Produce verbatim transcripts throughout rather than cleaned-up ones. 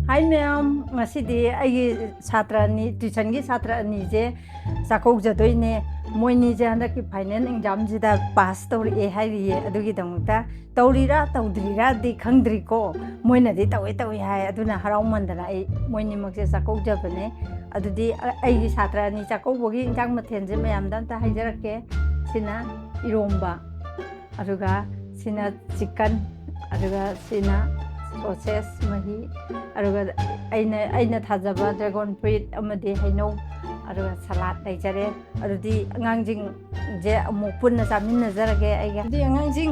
ꯍꯥꯏ ꯃꯌꯥꯝ, ꯉꯁꯤꯗꯤ ꯑꯩꯒꯤ ꯁꯥꯇ꯭ꯔ ꯑꯅꯤ, ꯇ꯭ꯌꯨꯁꯟꯒꯤ ꯁꯥꯇ꯭ꯔ ꯑꯅꯤꯁꯦ ꯆꯥꯛꯀꯧꯖꯗꯣꯏꯅꯦ꯫ ꯃꯣꯏꯅꯤꯁꯦ ꯍꯟꯗꯛꯀꯤ ꯐꯥꯏꯅꯦꯜ ꯑꯦꯛꯖꯥꯝꯁꯤꯗ ꯄꯥꯁ ꯇꯧꯔꯛꯑꯦ ꯍꯥꯏꯔꯤꯌꯦ꯫ ꯑꯗꯨꯒꯤꯗꯃꯛꯇ ꯇꯧꯔꯤꯔꯥ ꯇꯧꯗ꯭ꯔꯤꯔꯥꯗꯤ ꯈꯪꯗ꯭ꯔꯤꯀꯣ, ꯃꯣꯏꯅꯗꯤ ꯇꯧꯋꯦ ꯇꯧꯋꯦ ꯍꯥꯏ꯫ ꯑꯗꯨꯅ ꯍꯔꯥꯎꯃꯟꯗꯅ ꯑꯩ ꯃꯣꯏꯅꯤꯃꯛꯁꯦ ꯆꯥꯛꯀꯧꯖꯕꯅꯦ꯫ ꯑꯗꯨꯗꯤ ꯑ- ꯑꯩꯒꯤ ꯁꯥꯇ꯭ꯔ ꯑꯅꯤ ꯆꯥꯛꯀꯧꯕꯒꯤ ꯏꯟꯖꯥꯡ ꯃꯊꯦꯜꯁꯦ ꯃꯌꯥꯝꯗ ꯑꯝꯇ ꯍꯥꯏꯖꯔꯛꯀꯦ꯫ ꯁꯤꯅ ꯏꯔꯣꯝꯕ, ꯑꯗꯨꯒ ꯁꯤꯅ ꯆꯤꯛꯀꯟ, ꯑꯗꯨꯒ ꯁꯤꯅ ꯁꯣꯁꯦꯁ ꯃꯍꯤ, ꯑꯗꯨꯒ ꯑꯩꯅ ꯑꯩꯅ ꯊꯥꯖꯕ ꯗ꯭ꯔꯦꯒꯣꯟ ꯐ꯭ꯔꯨꯏꯠ ꯑꯃꯗꯤ ꯍꯩꯅꯧ, ꯑꯗꯨꯒ ꯁꯂꯥꯗ ꯂꯩꯖꯔꯦ꯫ ꯑꯗꯨꯗꯤ ꯑꯉꯥꯡꯁꯤꯡꯁꯦ ꯑꯃꯨꯛ ꯄꯨꯟꯅ ꯆꯥꯃꯤꯟꯅꯖꯔꯒꯦ ꯑꯩꯒ꯫ ꯑꯗꯨꯗꯤ ꯑꯉꯥꯡꯁꯤꯡ,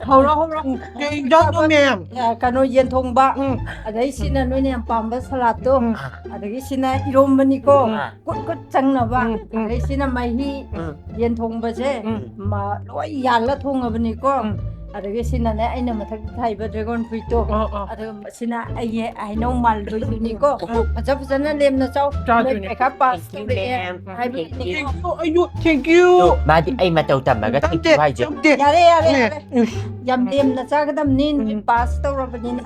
ꯍꯧꯔꯣ, ꯍꯧꯔꯣ꯫ ꯀꯩ ꯏꯟꯖꯥꯡꯅꯣ, ꯃꯦꯝ? ꯑ, ꯀꯩꯅꯣ, ꯌꯦꯟ ꯊꯣꯡꯕ꯫ ꯎꯝ꯫ ꯑꯗꯩ ꯁꯤꯅ ꯅꯣꯏꯅ ꯌꯥꯝ ꯄꯥꯝꯕ ꯁꯂꯥꯗꯇꯣ꯫ ꯎꯝ꯫ ꯑꯗꯒꯤ ꯁꯤꯅ ꯏꯔꯣꯝꯕꯅꯤꯀꯣ꯫ ꯎꯝ꯫ ꯀꯨꯠ ꯀꯨꯠ ꯆꯪꯅꯕ꯫ ꯎꯝ, ꯎꯝ꯫ ꯑꯗꯩ ꯁꯤꯅ ꯃꯍꯤ, ꯎꯝ꯫ ꯌꯦꯟ ꯊꯣꯡꯕꯁꯦ, ꯎꯝ꯫ ꯃ-, ꯂꯣꯏ ꯌꯥꯜꯂ ꯊꯣꯡꯉꯕꯅꯤꯀꯣ꯫ ꯎꯝ꯫ ꯑꯗꯒꯤ ꯁꯤꯅꯅꯦ, ꯑꯩꯅ ꯃꯊꯛꯇ ꯊꯥꯏꯕ ꯗ꯭ꯔꯦꯒꯣꯟ ꯐ꯭ꯔꯨꯏꯠꯇꯣ꯫ ꯑꯣ, ꯑꯣ꯫ ꯑꯗꯨꯒ ꯁꯤꯅ ꯑꯩꯒꯤ ꯍꯩꯅꯧ ꯃꯥꯜꯕꯗꯨꯅꯤꯀꯣ꯫ ꯎꯝ꯫ ꯐꯖ ꯐꯖꯅ ꯂꯦꯝꯅ ꯆꯥꯎ꯫ ꯆꯥꯗꯣꯏꯅꯦ꯫ ꯅꯣꯏ ꯄꯩꯈꯥ ꯄꯥꯁ ꯇꯧꯔꯛꯑꯦ ꯍꯥꯏꯕꯒꯤꯅꯤꯀꯣ꯫ Thank you, ma'am. Thank you. ꯑꯩꯌꯣ, thank you. ꯃꯥꯗꯤ ꯑꯩ ꯃꯇꯧ ꯇꯝꯃꯒ thank you ꯍꯥꯏꯁꯦ꯫ ꯌꯥꯔꯦ, ꯌꯥꯔꯦ, ꯌꯥꯔꯦ꯫ ꯎꯝ꯫ ꯌꯥꯝ ꯂꯦꯝꯅ ꯆꯥꯒꯗꯕꯅꯤ, ꯅꯣꯏ ꯎꯝ꯫ ꯄꯥꯁ ꯇꯧꯔꯕꯅꯤꯅ꯫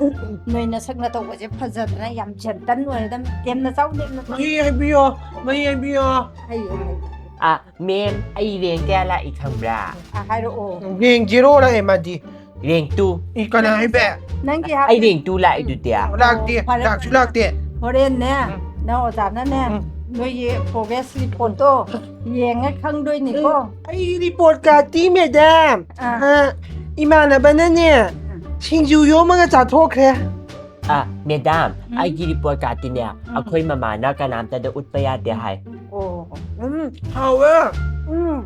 ꯅꯣꯏ ꯅꯁꯛ ꯅꯇꯧꯒꯁꯦ ꯐꯖꯗꯅ ꯌꯥꯝ ꯖꯦꯟꯇꯜ ꯑꯣꯏꯔꯗꯕꯅꯤ꯫ ꯂꯦꯝꯅ ꯆꯥꯎ, ꯂꯦꯝꯅ ꯆꯥꯎ꯫ ꯃꯍꯤ ꯍꯩꯕꯤꯌꯣ, ꯃꯍꯤ ꯍꯩꯕꯤꯌꯣ꯫ ꯍꯩꯌꯦ, ꯍꯩꯌꯦ꯫ ꯑ, ꯃꯦꯝ, ꯑꯩ ꯔꯦꯡ ꯀꯌꯥ ꯂꯥꯛꯏ ꯈꯪꯕ꯭ꯔꯥ? ꯑ, ꯍꯥꯏꯔꯛꯑꯣ꯫ ꯔꯦꯡ ꯖꯦꯔꯣ ꯂꯥꯛꯑꯦ ꯃꯥꯗꯤ꯫ Rank two. ꯏ, ꯀꯅꯥ ꯍꯥꯏꯕ? ꯅꯪꯒꯤ ꯑꯩ ꯍꯥꯞꯄꯤ-, ꯔꯦꯡ ꯇꯨ ꯂꯥꯛꯏꯗꯨꯗꯤ꯫ ꯂꯥꯛꯇꯦ, ꯑꯣ, ꯐꯔꯦ, ꯂꯥꯛꯁꯨ ꯐꯔꯦ꯫ ꯂꯥꯛꯇꯦ꯫ ꯍꯣꯔꯦꯟꯅꯦ, ꯎꯝ꯫ ꯅꯪ ꯑꯣꯖꯥꯅꯅꯦ, ꯎꯝ꯫ ꯅꯣꯏꯒꯤ ꯄ꯭ꯔꯣꯒ꯭ꯔꯦꯁ ꯔꯤꯄꯣꯔꯠꯇꯣ ꯌꯦꯡꯉ ꯈꯪꯗꯣꯏꯅꯤꯀꯣ꯫ ꯎꯝ, ꯑꯩ ꯔꯤꯄꯣꯔꯠ ꯀꯥꯔꯠꯇꯤ, ꯃꯦꯗꯥꯝ, ꯑꯥ꯫ ꯑ, ꯏꯃꯥꯟꯅꯕꯅꯅꯦ, ꯎꯝ꯫ ꯁꯤꯡꯖꯨ ꯌꯣꯝꯃꯒ ꯆꯥꯊꯣꯛꯈ꯭ꯔꯦ꯫ ꯑ, ꯃꯦꯗꯥꯝ, ꯎꯝ꯫ ꯑꯩꯒꯤ ꯔꯤꯄꯣꯔꯠ ꯀꯥꯔꯠꯇꯤꯅꯦ, ꯎꯝ꯫ ꯑꯩꯈꯣꯏ ꯃꯃꯥꯅ ꯀꯅꯥꯝꯇꯗ ꯎꯠꯄ ꯌꯥꯗꯦ ꯍꯥꯏ꯫ ꯑꯣ, ꯎꯝ, ꯍꯥꯎꯋꯦ꯫ ꯎꯝ,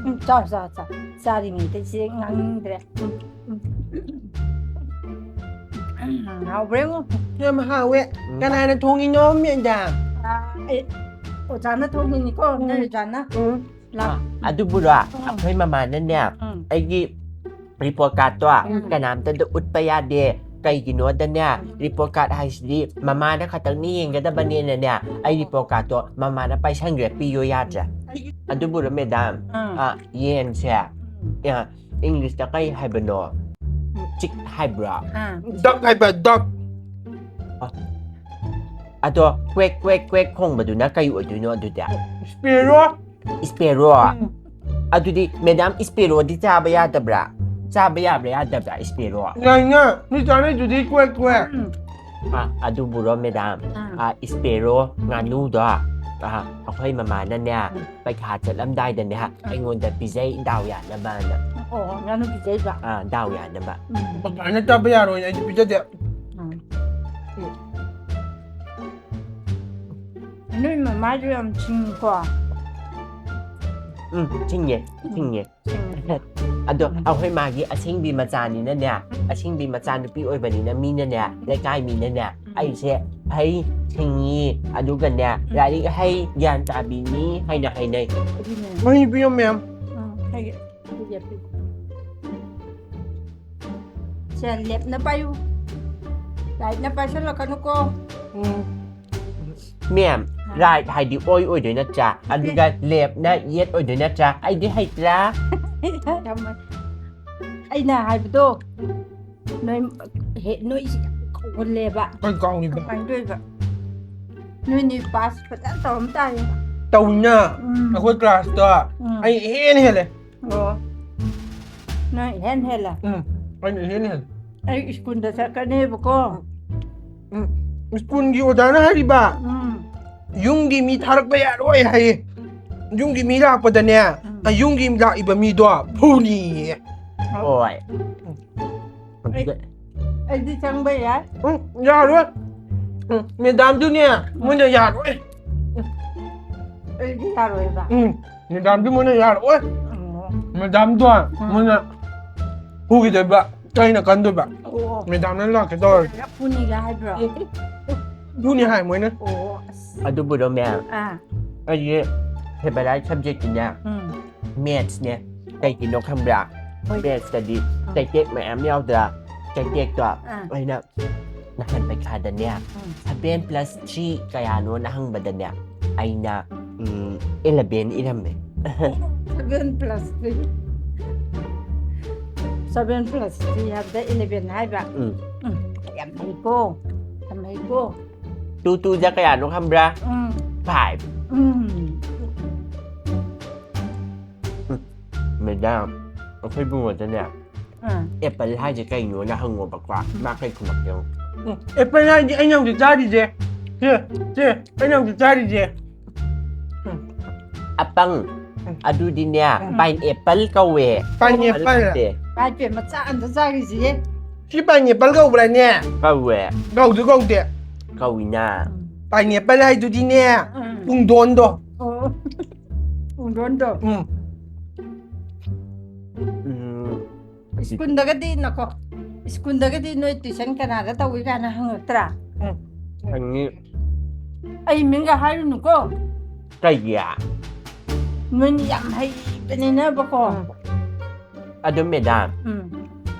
ꯎꯝ, ꯆꯥꯎ, ꯆꯥꯎ, ꯆꯥꯎ꯫ ꯆꯥꯔꯤꯉꯩꯗ ꯏꯆꯦ ꯉꯥꯡꯅꯤꯡꯗ꯭ꯔꯦ꯫ ꯎꯝ, ꯎꯝ꯫ ꯎꯝ, ꯍꯥꯎꯕ꯭ꯔꯥ ꯌꯦꯡꯉꯨ꯫ ꯌꯥꯝ ꯍꯥꯎꯋꯦ꯫ ꯎꯝ꯫ ꯀꯅꯥꯅ ꯊꯣꯡꯉꯤꯅꯣ, ꯃꯦꯗꯥꯝ? ꯑ, ꯑꯦ, ꯑꯣꯖꯥꯅ ꯊꯣꯡꯉꯤꯅꯤꯀꯣ, ꯎꯝ꯫ ꯅꯣꯏ ꯑꯣꯖꯥꯅ꯫ ꯎꯝ꯫ ꯂꯥꯛ-, ꯑ, ꯑꯗꯨꯕꯨꯔꯣ, ꯎꯝ꯫ ꯑꯩꯈꯣꯏ ꯃꯃꯥꯅꯅꯦ, ꯎꯝ꯫ ꯑꯩꯒꯤ ꯔꯤꯄꯣꯔꯠ ꯀꯥꯔꯠꯇꯣ ꯎꯝ꯫ ꯀꯅꯥꯝꯇꯗ ꯎꯠꯄ ꯌꯥꯗꯦ꯫ ꯀꯩꯒꯤꯅꯣꯗꯅꯦ, ꯎꯝ꯫ ꯔꯤꯄꯣꯔꯠ ꯀꯥꯔꯠ ꯍꯥꯏꯁꯤꯗꯤ ꯃꯃꯥꯅ ꯈꯛꯇꯪꯅꯤ ꯌꯦꯡꯒꯗꯕꯅꯦꯅꯅꯦ, ꯑꯩ ꯎꯝ꯫ ꯔꯤꯄꯣꯔꯠ ꯀꯥꯔꯠꯇꯣ ꯃꯃꯥꯅ ꯄꯥꯏꯁꯟꯈ꯭ꯔꯦ, ꯄꯤꯌꯣ ꯌꯥꯗ꯭ꯔꯦ꯫ ꯑꯗꯨꯕꯨꯔꯣ, ꯃꯦꯗꯥꯝ, ꯎꯝ꯫ ꯑ, ꯌꯦꯟꯁꯦ, ꯎꯝ꯫ ꯑ, ꯏꯪꯂꯤꯁꯇ ꯀꯩ ꯍꯥꯏꯕꯅꯣ? ꯎꯝ꯫ ꯆꯤꯛ ꯍꯥꯏꯕ꯭ꯔꯥ? ꯑꯥ꯫ ꯗꯛ ꯍꯥꯏꯕ, ꯗꯛ꯫ ꯑ, ꯑꯗꯣ ꯀ꯭ꯋꯦꯛ ꯀ꯭ꯋꯦꯛ ꯀ꯭ꯋꯦꯛ ꯈꯣꯡꯕꯗꯨꯅ ꯀꯩ ꯑꯣꯏꯗꯣꯏꯅꯣ ꯑꯗꯨꯗꯤ? Sparrow. Sparrow. ꯎꯝ. ꯑꯗꯨꯗꯤ ꯃꯦꯗꯥꯝ, Sparrowꯗꯤ ꯆꯥꯕ ꯌꯥꯗꯕ꯭ꯔꯥ? ꯆꯥꯕ ꯌꯥꯕ꯭ꯔꯥ ꯌꯥꯗꯕ꯭ꯔꯥ Sparrow? ꯌꯥꯏꯅ, ꯃꯤ ꯆꯥꯅꯩꯗꯨꯗꯤ ꯀ꯭ꯋꯦꯛ ꯀ꯭ꯋꯦꯛ. ꯎꯝ. ꯑ, ꯑꯗꯨꯕꯨꯔꯣ ꯃꯦꯗꯥꯝ? ꯑꯥ. ꯑ, Sparrow ꯉꯥꯅꯨꯗꯣ, ꯑ, ꯑꯩꯈꯣꯏ ꯃꯃꯥꯅꯅꯦ, ꯎꯝ. ꯄꯩꯈꯥ ꯆꯠꯂꯝꯗꯥꯏꯗꯅꯦ, ꯑꯩꯉꯣꯟꯗ ꯄꯤꯖꯩ, ꯗꯥꯎ ꯌꯥꯅꯕꯅ꯫ ꯑꯣ, ꯉꯥꯅꯨ ꯄꯤꯖꯩꯕ. ꯑ, ꯗꯥꯎ ꯌꯥꯅꯕ꯫ ꯎꯝ. ꯃꯄꯥꯟꯗ ꯆꯥꯕ ꯌꯥꯔꯣꯏ, ꯑꯩꯗꯤ ꯄꯤꯖꯗꯦ. ꯎꯝ. ꯅꯣꯏ ꯃꯃꯥꯁꯨ ꯌꯥꯝ ꯁꯤꯡꯉꯤꯀꯣ. ꯎꯝ, ꯁꯤꯡꯉꯦ, ꯁꯤꯡꯉꯦ꯫ ꯁꯤꯡꯉꯤ. ꯑꯗꯣ ꯑꯩꯈꯣꯏ ꯃꯥꯒꯤ ꯑꯁꯦꯡꯕꯤ ꯃꯆꯥꯅꯤꯅꯅꯦ, ꯑꯁꯦꯡꯕꯤ ꯃꯆꯥꯅꯨꯄꯤ ꯑꯣꯏꯕꯅꯤꯅ ꯃꯤꯅꯅꯦ, ꯂꯩꯀꯥꯏ ꯃꯤꯅꯅꯦ, ꯑꯩꯁꯦ ꯍꯩ ꯁꯤꯡꯉꯤ, ꯑꯗꯨꯒꯅꯦ, ꯂꯥꯏꯔꯤꯛ ꯍꯩ, ꯒ꯭ꯌꯥꯟ ꯇꯥꯕꯤꯅꯤ ꯍꯥꯏꯅ ꯍꯥꯏꯅꯩ꯫ ꯑꯗꯨꯅꯦ. ꯃꯍꯤ ꯄꯤꯌꯣ ꯃꯌꯥꯝ. ꯎꯝ, ꯍꯥꯏꯒꯦ. ꯄꯤꯒꯦ, ꯄꯤꯒꯦ. ꯁꯦ, ꯂꯦꯞꯅ ꯄꯥꯏꯌꯨ. ꯂꯥꯏꯠꯅ ꯄꯥꯏꯁꯜꯂꯛꯀꯅꯨꯀꯣ. ꯎꯝ. ꯃꯦꯝ, ꯔꯥꯏꯠ ꯍꯥꯏꯗꯤ ꯑꯣꯏ ꯑꯣꯏꯗꯣꯏ ꯅꯠꯇ꯭ꯔꯥ? ꯑꯗꯨꯒ ꯂꯦꯐꯅ ꯌꯦꯠ ꯑꯣꯏꯗꯣꯏ ꯅꯠꯇ꯭ꯔꯥ? ꯑꯩꯗꯤ ꯍꯩꯇ꯭ꯔꯥ? ꯌꯥꯝ-, ꯑꯩꯅ ꯍꯥꯏꯕꯗꯣ ꯅꯣꯏ ꯍꯦ-, ꯅꯣꯏꯁꯤ ꯌꯥꯝ ꯀꯧꯒꯜꯂꯦꯕ꯫ ꯀꯩ ꯀꯥꯎꯔꯤꯕ? ꯀꯃꯥꯏꯅ ꯇꯧꯔꯤꯕ? ꯅꯣꯏꯅꯤ ꯄꯥꯁ ꯐꯖꯅ ꯇꯧꯔꯝ ꯇꯥꯔꯦ꯫ ꯇꯧꯅ. ꯎꯝ. ꯑꯩꯈꯣꯏ ꯀ꯭ꯂꯥꯁꯇ ꯎꯝ. ꯑꯩ ꯏꯍꯦꯟ ꯍꯦꯜꯂꯦ. ꯑꯣ, ꯅꯣꯏ ꯏꯍꯦꯟ ꯍꯦꯜꯂꯦ꯫ ꯎꯝ, ꯑꯩꯅ ꯏꯍꯦꯟ ꯍꯦꯜꯂꯦ. ꯑꯩ ꯁ꯭ꯀꯨꯜꯗ ꯆꯠꯀꯅꯦꯕꯀꯣ꯫ ꯎꯝ, ꯁ꯭ꯀꯨꯜꯒꯤ ꯑꯣꯖꯥꯅ ꯍꯥꯏꯔꯤꯕ, ꯎꯝ. ꯌꯨꯝꯒꯤ ꯃꯤ ꯊꯥꯔꯛꯄ ꯌꯥꯔꯣꯏ ꯍꯥꯏꯌꯦ. ꯌꯨꯝꯒꯤ ꯃꯤ ꯂꯥꯛꯄꯗꯅꯦ, ꯎꯝ. ꯌꯨꯝꯒꯤ ꯂꯥꯛꯏꯕ ꯃꯤꯗꯣ ꯐꯨꯅꯤꯌꯦ. ꯍꯣꯏ. ꯑꯩꯗꯤ ꯆꯪꯕ ꯌꯥꯏ꯫ ꯎꯝ, ꯌꯥꯔꯣꯏ. ꯎꯝ, ꯃꯦꯗꯥꯝꯗꯨꯅꯦ, ꯃꯣꯏꯅ ꯌꯥꯔꯣꯏ. ꯑꯩꯗꯤ ꯌꯥꯔꯣꯏꯕ꯫ ꯎꯝ, ꯃꯦꯗꯥꯝꯗꯤ ꯃꯣꯏꯅ ꯌꯥꯔꯣꯏ. ꯑꯣ. ꯃꯦꯗꯥꯝꯗꯣ ꯃꯣꯏꯅ ꯐꯨꯈꯤꯗꯣꯏꯕ, ꯑꯩꯅ ꯀꯟꯗꯣꯏꯕ. ꯑꯣ. ꯃꯦꯗꯥꯝꯅ ꯂꯥꯛꯀꯦ ꯇꯧꯔꯗꯤ. ꯐꯨꯅꯤꯒ ꯍꯥꯏꯕ꯭ꯔꯣ? ꯐꯨꯅꯤ ꯍꯥꯏ ꯃꯣꯏꯅ. ꯑꯣ, ꯑꯁ. ꯑꯗꯨꯕꯨꯔꯣ ꯃꯦꯝ, ꯑꯥ. ꯑꯩꯒꯤ ꯐꯦꯚꯔꯥꯏꯠ ꯁꯕꯖꯦꯛꯇꯤꯅꯦ, ꯎꯝ. ꯃꯦꯠꯁꯅꯦ꯫ ꯀꯩꯒꯤꯅꯣ ꯈꯪꯕ꯭ꯔꯥ? ꯍꯣꯏ. ꯃꯦꯠꯁꯇꯗꯤ ꯆꯩꯇꯦꯛ ꯃꯌꯥꯝ ꯌꯥꯎꯗ꯭ꯔꯥ? ꯆꯩꯇꯦꯛꯇꯣ ꯑꯥ. ꯑꯩꯅ ꯅꯍꯥꯟ ꯄꯩꯈꯥꯗꯅꯦ, ꯎꯝ. seven plus three ꯀꯌꯥꯅꯣꯅ ꯍꯪꯕꯗꯅꯦ, ꯑꯩꯅ, ꯎꯝ, eleven ꯏꯔꯝꯃꯦ꯫ Seven plus three. Seven plus three ꯍꯥꯏꯕꯗ eleven ꯍꯥꯏꯕ꯫ ꯎꯝ. ꯎꯝ. ꯌꯥꯝ ꯍꯩꯀꯣ, ꯌꯥꯝ ꯍꯩꯀꯣ. Two two ꯖ ꯀꯌꯥꯅꯣ ꯈꯪꯕ꯭ꯔꯥ? ꯎꯝ Five. ꯎꯝ Madam, ꯑꯩꯈꯣꯏ ꯏꯕꯨꯡꯉꯣꯗꯅꯦ ꯎꯝ apple ꯍꯥꯏꯁꯦ ꯀꯩꯅꯣꯅ ꯍꯪꯉꯣꯕꯀꯣ, ꯃꯥ ꯀꯩ ꯈꯨꯝꯃꯛꯀꯦ ꯌꯦꯡꯉꯣ. ꯑꯦꯄꯜ ꯍꯥꯏꯗꯤ ꯑꯩꯅ ꯍꯧꯖꯤꯛ ꯆꯥꯔꯤꯁꯦ꯫ ꯁꯦ ꯁꯦ ꯑꯩꯅ ꯍꯧꯖꯤꯛ ꯆꯥꯔꯤꯁꯦ꯫ ꯑꯄꯪ, ꯑꯗꯨꯗꯤꯅꯦ pineapple ꯀꯧꯋꯦ. Pineapple. Apple ꯅꯠꯇꯦ. ꯄꯥꯏꯄꯦ ꯃꯆꯥ ꯑꯝꯇ ꯆꯥꯔꯤꯁꯤꯌꯦ꯫ ꯁꯤ pineapple ꯀꯧꯕ꯭ꯔꯥꯅꯦ? ꯀꯧꯋꯦ. ꯀꯧꯗꯤ ꯀꯧꯗꯦ꯫ ꯀꯧꯏꯅ. Pineapple ꯍꯥꯏꯗꯨꯗꯤꯅꯦ ꯎꯝ. ꯄꯨꯡꯗꯣꯟꯗꯣ꯫ ꯑꯣ. ꯄꯨꯡꯗꯣꯟꯗꯣ. ꯎꯝ꯫ ꯎꯝ. ꯁ꯭ꯀꯨꯜꯗꯒꯗꯤ ꯅꯀꯣ, ꯁ꯭ꯀꯨꯜꯗꯒꯗꯤ ꯅꯣꯏ tuition ꯀꯅꯥꯗ ꯇꯧꯏ ꯀꯥꯏꯅ ꯍꯪꯉꯛꯇ꯭ꯔꯥ? ꯍꯪꯉꯤ. ꯑꯩ ꯃꯤꯡꯒ ꯍꯥꯏꯔꯨꯅꯨꯀꯣ. ꯀꯩꯒꯤ? ꯅꯣꯏꯅ ꯌꯥꯝ ꯍꯩꯕꯅꯤꯅꯕꯀꯣ. ꯑꯗꯨ madam, ꯎꯝ.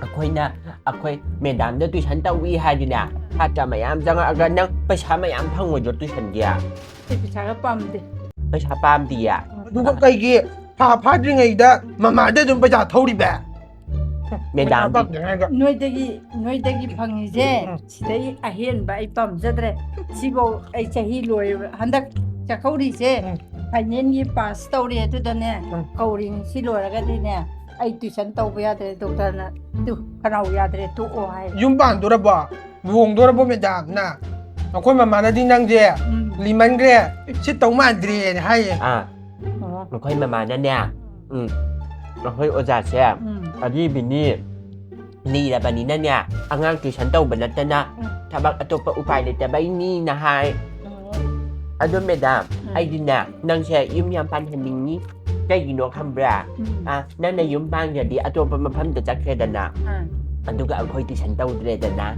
ꯑꯩꯈꯣꯏꯅ ꯑꯩꯈꯣꯏ madamꯗ tuition ꯇꯧꯏ ꯍꯥꯏꯗꯤꯅꯦ, ꯁꯥꯇ꯭ꯔ ꯃꯌꯥꯝ ꯆꯪꯉꯛꯑꯒ ꯅꯪ ꯄꯩꯁꯥ ꯃꯌꯥꯝ ꯐꯪꯉꯣꯏꯗ꯭ꯔꯣ tuitionꯒꯤ? ꯑꯩ ꯄꯩꯁꯥꯒ ꯄꯥꯝꯗꯦ. ꯄꯩꯁꯥ ꯄꯥꯝꯗꯤꯌꯦ. ꯑꯗꯨꯒ ꯀꯩꯒꯤ ꯊꯥ ꯐꯥꯗ꯭ꯔꯤꯉꯩꯗ ꯃꯃꯥꯗ ꯑꯗꯨꯝ ꯄꯩꯁꯥ ꯊꯧꯔꯤꯕ? Madamꯗꯤ ꯄꯩꯁꯥ ꯄꯥꯝꯗꯦ ꯍꯥꯏꯔꯒ꯫ ꯅꯣꯏꯗꯒꯤ ꯅꯣꯏꯗꯒꯤ ꯐꯪꯉꯤꯁꯦ ꯎꯝ. ꯁꯤꯗꯩ ꯑꯍꯦꯟꯕ ꯑꯩ ꯄꯥꯝꯖꯗ꯭ꯔꯦ. ꯁꯤꯐꯧ ꯑꯩ ꯆꯍꯤ ꯂꯣꯏꯔꯕ ꯍꯟꯗꯛ ꯆꯥꯛꯀꯧꯔꯤꯁꯦ ꯎꯝ. Finalꯒꯤ pass ꯇꯧꯔꯦ ꯑꯗꯨꯗꯅꯦ ꯎꯝ. ꯀꯧꯔꯤꯅꯤ. ꯁꯤ ꯂꯣꯏꯔꯒꯗꯤꯅꯦ ꯑꯩ tuition ꯇꯧꯕ ꯌꯥꯗ꯭ꯔꯦ. Doctorꯅ ꯇꯨ ꯈꯅꯥꯎ ꯌꯥꯗ꯭ꯔꯦ ꯇꯣꯛꯑꯣ ꯍꯥꯏ. ꯌꯨꯝ ꯄꯥꯟꯗꯣꯔꯕꯣ? ꯂꯨꯍꯣꯡꯗꯣꯔꯕꯣ madamꯅ? ꯑꯩꯈꯣꯏ ꯃꯃꯥꯅꯗꯤ ꯅꯪꯁꯦ ꯎꯝ. ꯂꯤꯃꯟꯈ꯭ꯔꯦ, ꯁꯤꯠꯇꯧ ꯃꯥꯟꯗ꯭ꯔꯦꯅ ꯍꯥꯏꯌꯦ꯫ ꯑꯥ, ꯑꯣ. ꯑꯩꯈꯣꯏ ꯃꯃꯥꯅꯅꯦ, ꯎꯝ, ꯑꯩꯈꯣꯏ ꯑꯣꯖꯥꯁꯦ ꯎꯝ. ꯑꯔꯤꯕꯤꯅꯤ, ꯂꯤꯔꯕꯅꯤꯅꯅꯦ, ꯑꯉꯥꯡ tuition ꯇꯧꯕ ꯅꯠꯇꯅ ꯎꯝ. ꯊꯕꯛ ꯑꯇꯣꯞꯄ ꯎꯄꯥꯏ ꯂꯩꯇꯕꯩꯅꯤꯅ ꯍꯥꯏ. ꯑꯣ. ꯑꯗꯣ madam, ꯎꯝ. ꯑꯩꯗꯤꯅꯦ, ꯅꯪꯁꯦ ꯌꯨꯝ ꯌꯥꯝ ꯄꯥꯟꯍꯟꯅꯤꯡꯉꯤ꯫ ꯀꯩꯒꯤꯅꯣ ꯈꯪꯕ꯭ꯔꯥ? ꯎꯝ. ꯑꯥ, ꯅꯪꯅ ꯌꯨꯝ ꯄꯥꯟꯈ꯭ꯔꯗꯤ ꯑꯇꯣꯞꯄ ꯃꯐꯝꯗ ꯆꯠꯈ꯭ꯔꯦꯗꯅ, ꯑꯥ. ꯑꯗꯨꯒ ꯑꯩꯈꯣꯏ tuition ꯇꯧꯗ꯭ꯔꯦꯗꯅ.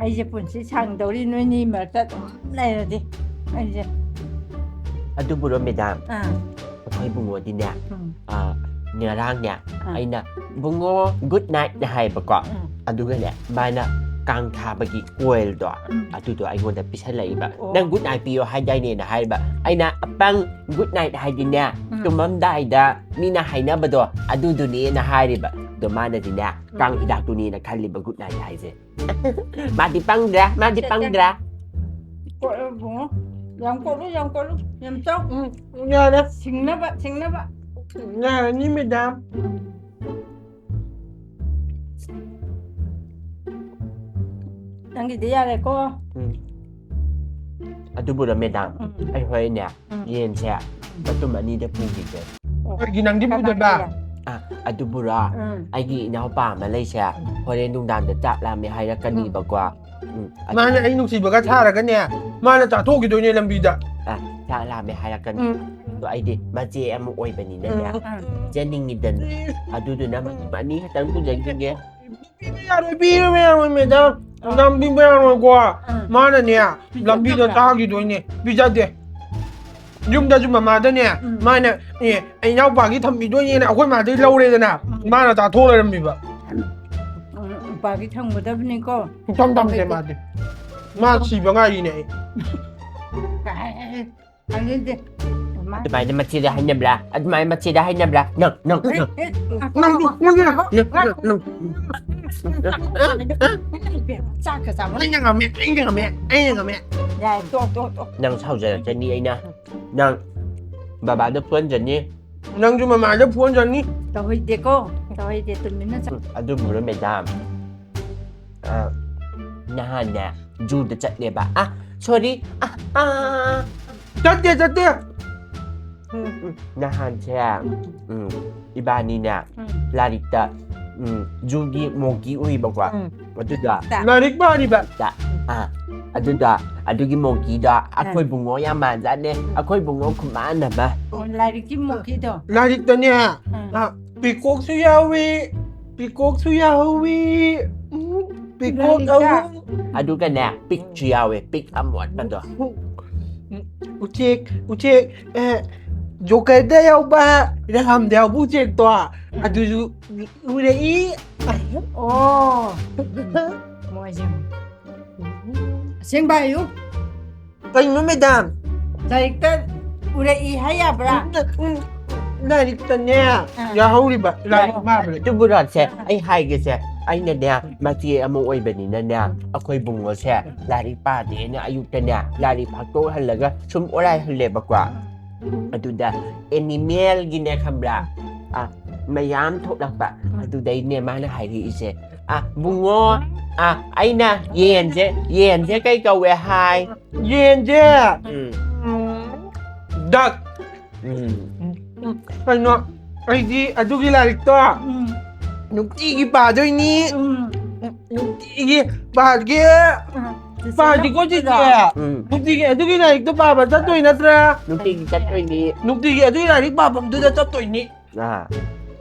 ꯑꯩꯁꯦ ꯄꯨꯟꯁꯤ ꯁꯥꯡꯗꯧꯔꯤ ꯅꯣꯏꯅꯤ ꯃꯔꯛꯇ ꯑꯗꯨꯝ ꯂꯩꯔꯗꯤ ꯑꯩꯁꯦ. ꯑꯗꯨꯕꯨꯔꯣ madam, ꯑꯥ. ꯑꯩꯈꯣꯏ ꯏꯕꯨꯡꯉꯣꯗꯤꯅꯦ, ꯎꯝ. ꯑꯥ, ꯉꯔꯥꯡꯅꯦ, ꯑꯥ. ꯑꯩꯅ "ꯕꯨꯡꯉꯣ, good night" ꯅ ꯍꯥꯏꯌꯦꯕꯀꯣ. ꯎꯝ. ꯑꯗꯨꯒꯅꯦ, ꯃꯥꯅ ꯀꯥꯡ ꯊꯥꯕꯒꯤ oil ꯗꯣ, ꯎꯝ. ꯑꯗꯨꯗꯣ ꯑꯩꯉꯣꯟꯗ ꯄꯤꯁꯜꯂꯛꯏꯕ꯫ ꯑꯣ. "ꯅꯪ good night ꯄꯤꯌꯣ ꯍꯥꯏꯗꯥꯏꯅꯦꯅ" ꯍꯥꯏꯔꯤꯕ꯫ ꯑꯩꯅ, "ꯑꯄꯪ, good night ꯍꯥꯏꯗꯤꯅꯦ, ꯎꯝ. ꯇꯨꯝꯃꯝꯗꯥꯏꯗ ꯃꯤꯅ ꯍꯥꯏꯅꯕꯗꯣ ꯑꯗꯨꯗꯨꯅꯦꯅ" ꯍꯥꯏꯔꯤꯕ꯫ ꯑꯗꯣ ꯃꯥꯅꯗꯤꯅꯦ, ꯀꯥꯡ ꯍꯤꯗꯥꯛꯇꯨꯅꯤꯅ ꯈꯜꯂꯤꯕ good night ꯍꯥꯏꯁꯦ꯫ ꯃꯥꯗꯤ ꯄꯪꯗ꯭ꯔꯥ? ꯃꯥꯗꯤ ꯁꯦ, ꯁꯦ꯫ ꯄꯪꯗ꯭ꯔꯥ? ꯀꯣꯠꯂꯣ, ꯏꯕꯨꯡꯉꯣ꯫ ꯌꯥꯝ ꯀꯣꯠꯂꯨ, ꯌꯥꯝ ꯀꯣꯠꯂꯨ꯫ ꯌꯥꯝ ꯆꯥꯎ꯫ ꯎꯝ, ꯌꯥꯔꯦ꯫ ꯁꯤꯡꯅꯕ, ꯁꯤꯡꯅꯕ꯫ ꯌꯥꯔꯅꯤ, madam꯫ ꯅꯪꯒꯤꯗꯤ ꯌꯥꯔꯦꯀꯣ꯫ ꯎꯝ꯫ ꯑꯗꯨꯕꯨꯔꯣ, madam? ꯎꯝ꯫ ꯑꯩ ꯍꯣꯔꯦꯟꯅꯦ, ꯎꯝ꯫ ꯌꯦꯟꯁꯦ ꯃꯇꯨꯝ ꯑꯅꯤꯗ ꯄꯨꯈꯤꯒꯦ꯫ ꯑꯣ꯫ ꯑꯩꯒꯤ ꯅꯪꯗꯤ ꯀꯅꯥ ꯄꯨꯗꯕ? ꯀꯅꯥ? ꯑꯥ, ꯑꯗꯨꯕꯨꯔꯣ, ꯎꯝ꯫ ꯑꯩꯒꯤ ꯏꯅꯥꯎꯄꯥ ꯑꯃ ꯂꯩꯁꯦ, ꯎꯝ꯫ ꯍꯣꯔꯦꯟ ꯅꯨꯡꯗꯥꯡꯗ ꯆꯥꯛ ꯂꯥꯝꯃꯦ ꯍꯥꯏꯔꯛꯀꯅꯤꯕꯀꯣ꯫ ꯎꯝ꯫ ꯎꯝ, ꯑꯗꯨ ꯃꯥꯅ ꯑꯩ ꯅꯨꯡꯁꯤꯕꯒ ꯁꯥꯔꯒꯅꯦ, ꯃꯥꯅ ꯆꯥꯊꯣꯛꯈꯤꯗꯣꯏꯅꯦ ꯂꯝꯕꯤꯗ꯫ ꯑꯥ, ꯆꯥꯛ ꯂꯥꯝꯃꯦ ꯍꯥꯏꯔꯛꯀꯅꯤ꯫ ꯎꯝ꯫ ꯑꯗꯣ ꯑꯩꯗꯤ ꯃꯆꯦ ꯑꯃ ꯑꯣꯏꯕꯅꯤꯅꯅꯦ, ꯎꯝ꯫ ꯄꯤꯖꯅꯤꯡꯉꯤꯗꯅ꯫ ꯎꯝ꯫ ꯑꯗꯨꯗꯨꯅ ꯃꯇꯨꯝ ꯑꯅꯤ ꯈꯛꯇꯪ ꯄꯨꯖꯈꯤꯒꯦ꯫ ꯄꯤꯕ ꯌꯥꯔꯣꯏ, ꯄꯤꯕ ꯌꯥꯔꯣꯏ, madam꯫ ꯑꯥ꯫ Madam, ꯄꯤꯕ ꯌꯥꯔꯣꯏꯀꯣ꯫ ꯑꯥ꯫ ꯃꯥꯅꯅꯦ, ꯄꯤꯖꯗꯕ꯭ꯔꯥ? ꯂꯝꯕꯤꯗ ꯆꯥꯈꯤꯗꯣꯏꯅꯦ꯫ ꯄꯤꯖꯗꯦ꯫ ꯌꯨꯝꯗꯁꯨ ꯃꯃꯥꯗꯅꯦ, ꯎꯝ꯫ ꯃꯥꯅ, "ꯑꯦ, ꯑꯩ ꯏꯅꯥꯎꯄꯥꯒꯤ ꯊꯝꯕꯤꯗꯣꯏꯅꯦꯅ" ꯑꯩꯈꯣꯏ ꯃꯥꯗꯩ ꯂꯧꯔꯦꯗꯅ, ꯎꯝ꯫ ꯃꯥꯅ ꯆꯥꯊꯣꯛ ꯂꯩꯔꯝꯃꯤꯕ꯫ ꯎꯝ, ꯅꯨꯄꯥꯒꯤ ꯊꯝꯒꯗꯕꯅꯤꯀꯣ꯫ ꯁꯨꯡꯊꯝ ꯊꯝꯗꯦ ꯃꯥꯗꯤ꯫ ꯃꯥ ꯁꯤꯕ ꯉꯥꯏꯔꯤꯅꯦ ꯑꯩ꯫ ꯀꯥꯏ, ꯊꯝꯅꯤꯡꯗꯦ꯫ ꯑꯗꯨꯃꯥꯏꯅ ꯃꯆꯦꯗ ꯍꯥꯏꯅꯕ꯭ꯔꯥ? ꯑꯗꯨꯃꯥꯏꯅ ꯃꯆꯦꯗ ꯍꯥꯏꯅꯕ꯭ꯔꯥ? ꯅꯪ, ꯅꯪ, ꯑꯦ, ꯅꯪ꯫ ꯑꯦ, ꯅꯪ, ꯅꯪ, ꯅꯪ, ꯅꯪ, ꯅꯪ꯫ ꯆꯥꯛꯀ ꯆꯥꯕ꯫ ꯑꯩꯅ ꯉꯝꯃꯦ, ꯑꯩꯅ ꯉꯝꯃꯦ, ꯑꯩꯅ ꯉꯝꯃꯦ꯫ ꯌꯥꯔꯦ, ꯇꯣꯛ, ꯇꯣꯛ, ꯇꯣꯛ꯫ ꯅꯪ ꯁꯥꯎꯖꯔꯛꯀꯅꯤ ꯑꯩꯅ꯫ ꯅꯪ ꯕꯕꯥꯗ ꯐꯨꯍꯟꯖꯅꯤ꯫ ꯅꯪꯁꯨ ꯃꯃꯥꯗ ꯐꯨꯍꯟꯖꯅꯤ꯫ ꯇꯧꯍꯩꯗꯦꯀꯣ, ꯇꯧꯍꯩꯗꯦ, ꯇꯨꯃꯤꯟꯅ ꯆꯠ꯫ ꯎꯝ, ꯑꯗꯨꯕꯨꯔꯣ, madam? ꯑ, ꯅꯍꯥꯟꯅꯦ, ꯖꯨꯗ ꯆꯠꯂꯦꯕ꯫ ꯑ, sorry꯫ ꯑ, ꯑ꯫ ꯆꯠꯇꯦ, ꯆꯠꯇꯦ꯫ ꯎꯝ, ꯎꯝ, ꯅꯍꯥꯟꯁꯦ, ꯎꯝ, ꯏꯕꯥꯅꯤꯅꯦ, ꯎꯝ꯫ ꯂꯥꯏꯔꯤꯛꯇ, ꯎꯝ, ꯖꯨꯒꯤ monkey ꯎꯏꯕꯀꯣ꯫ ꯎꯝ꯫ ꯑꯗꯨꯗ ꯂꯥꯏꯔꯤꯛꯇ? ꯂꯥꯏꯔꯤꯛ ꯄꯥꯔꯤꯕ? ꯂꯥꯏꯔꯤꯛꯇ꯫ ꯑꯥ, ꯑꯗꯨꯗ, ꯑꯗꯨꯒꯤ monkeyꯗꯣ ꯑꯥ꯫ ꯑꯩꯈꯣꯏ ꯕꯨꯡꯉꯣ ꯌꯥꯝ ꯃꯥꯟꯖꯥꯠꯅꯦ꯫ ꯑꯩꯈꯣꯏ ꯕꯨꯡꯉꯣ ꯈꯨꯃꯥꯟ ꯑꯃ꯫ ꯑꯣ, ꯂꯥꯏꯔꯤꯛꯀꯤ monkeyꯗꯣ? ꯂꯥꯏꯔꯤꯛꯇꯅꯦ, ꯑꯥ꯫ ꯑꯥ, peacockꯁꯨ ꯌꯥꯎꯏ, peacockꯁꯨ ꯌꯥꯎꯏ꯫ ꯎꯝ, peacock ꯂꯥꯏꯔꯤꯛꯇ? ꯑꯍꯨꯝ꯫ ꯑꯗꯨꯒꯅꯦ, pigꯁꯨ ꯌꯥꯎꯋꯦ, pig ꯑꯃꯣꯠꯄꯗꯣ꯫ ꯎꯆꯦꯛ, ꯎꯆꯦꯛ, ꯑꯦ, Jokerꯗ ꯌꯥꯎꯕ, ꯔꯥꯝꯗ ꯌꯥꯎꯕ ꯎꯆꯦꯛꯇꯣ, ꯎꯝ꯫ ꯑꯗꯨꯁꯨ ꯎꯔꯛꯏ꯫ ꯑꯣ꯫ ꯃꯣꯏꯁꯦ꯫ ꯑꯁꯦꯡꯕ ꯍꯥꯏꯌꯨ꯫ ꯀꯩꯅꯣ, madam? ꯂꯥꯏꯔꯤꯛꯇ ꯎꯔꯛꯏ ꯍꯥꯏ ꯌꯥꯕ꯭ꯔꯥ? ꯎꯝ, ꯎꯝ꯫ ꯂꯥꯏꯔꯤꯛꯇꯅꯦ ꯌꯥꯍꯧꯔꯤꯕ ꯂꯥꯏꯔꯤꯛ ꯃꯥꯕꯅꯦ꯫ ꯑꯗꯨꯕꯨ ꯔꯥꯖꯁꯦ, ꯑꯩ ꯍꯥꯏꯒꯦꯁꯦ, ꯑꯩꯅꯅꯦ ꯃꯆꯦ ꯑꯃ ꯑꯣꯏꯕꯅꯤꯅꯅꯦ, ꯑꯩꯈꯣꯏ ꯕꯨꯡꯉꯣꯁꯦ ꯂꯥꯏꯔꯤꯛ ꯄꯥꯗꯦꯅ ꯑꯌꯨꯛꯇꯅꯦ ꯂꯥꯏꯔꯤꯛ ꯐꯥꯛꯇꯣꯛꯍꯜꯂꯒ ꯁꯨꯝ ꯑꯣꯔꯥꯏꯍꯜꯂꯦꯕꯀꯣ꯫ ꯑꯗꯨꯗ ꯑꯦꯅꯤꯃꯦꯜꯒꯤꯅꯦ, ꯈꯪꯕ꯭ꯔꯥ? ꯑ, ꯃꯌꯥꯝ ꯊꯣꯛꯂꯛꯄ꯫ ꯑꯗꯨꯗꯩꯅꯦ ꯃꯥꯅ ꯍꯥꯏꯔꯛꯏꯁꯦ, "ꯑ, ꯕꯨꯡꯉꯣ, ꯑ, ꯑꯩꯅ ꯌꯦꯟꯁꯦ, ꯌꯦꯟꯁꯦ ꯀꯩ ꯀꯧꯋꯦ ꯍꯥꯏ?" ꯌꯦꯟꯁꯦ ꯎꯝ꯫ ꯗꯛ꯫ ꯎꯝ꯫ ꯀꯩꯅꯣ, ꯑꯩꯗꯤ ꯑꯗꯨꯒꯤ ꯂꯥꯏꯔꯤꯛꯇꯣ ꯅꯨꯡꯇꯤꯒꯤ ꯄꯥꯗꯣꯏꯅꯤ꯫ ꯅꯨꯡꯇꯤꯒꯤ ꯄꯥꯒꯦ꯫ ꯄꯥꯗꯤꯀꯣ, ꯆꯤꯆꯦ꯫ ꯎꯝ꯫ ꯅꯨꯡꯇꯤꯒꯤ ꯑꯗꯨꯒꯤ ꯂꯥꯏꯔꯤꯛꯇꯣ ꯄꯥꯕ ꯆꯠꯇꯣꯏ ꯅꯠꯇ꯭ꯔꯥ? ꯅꯨꯡꯇꯤꯒꯤ ꯆꯠꯇꯣꯏꯅꯤ꯫ ꯅꯨꯡꯇꯤꯒꯤ ꯑꯗꯨꯒꯤ ꯂꯥꯏꯔꯤꯛ ꯄꯥꯐꯝꯗꯨꯗ ꯆꯠꯇꯣꯏꯅꯤ꯫ ꯑꯥ꯫